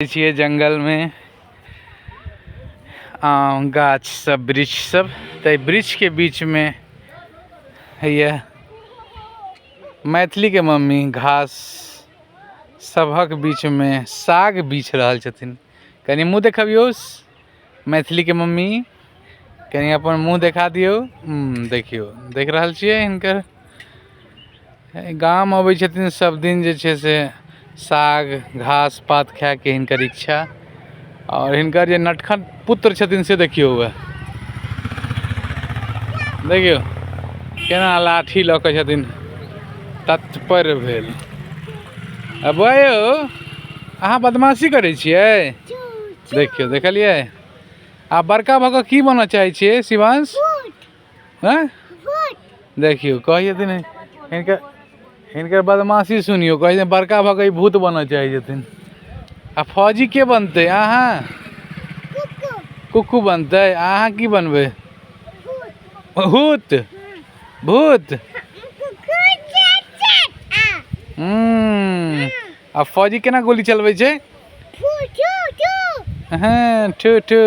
छियै जंगलमे आम गाछ सब वृक्ष सब तऽ वृक्षके बीचमे हैया मैथिलीके मम्मी घास सभक बीचमे साग बीछ रहल छथिन। कनि मुँह देखबियौ मैथिलीके मम्मी, कनि अपन मुँह देखा दियौ। देखियौ, देख रहल छियै हिनकर गाम अबै छथिन सब दिन जे छै से साग घास पात खायके हिनकर इच्छा। आओर हिनकर जे नटखट पुत्र छथिन से देखियौ, वएह देखियौ केना लाठी लऽ कऽ छथिन तत्पर भेल। आ बौआ यौ, अहाँ बदमाशी करै छियै? देखियौ, देखलियै। आ बड़का भऽ कऽ की बनऽ चाहै छियै शिवांश? हँ, देखियौ, कहै छथिन, हिनकर हिनकर बदमाशी सुनियौ, कहै छथिन बड़का भऽ कऽ ई भूत बनऽ चाहै छथिन। आ फौजी के बनतै? अहाँ कुक्कू बनतै? अहाँ की बनबै? भूत। भूत। आ फौजी केना गोली चलबै छै? हँ, ठू ठू।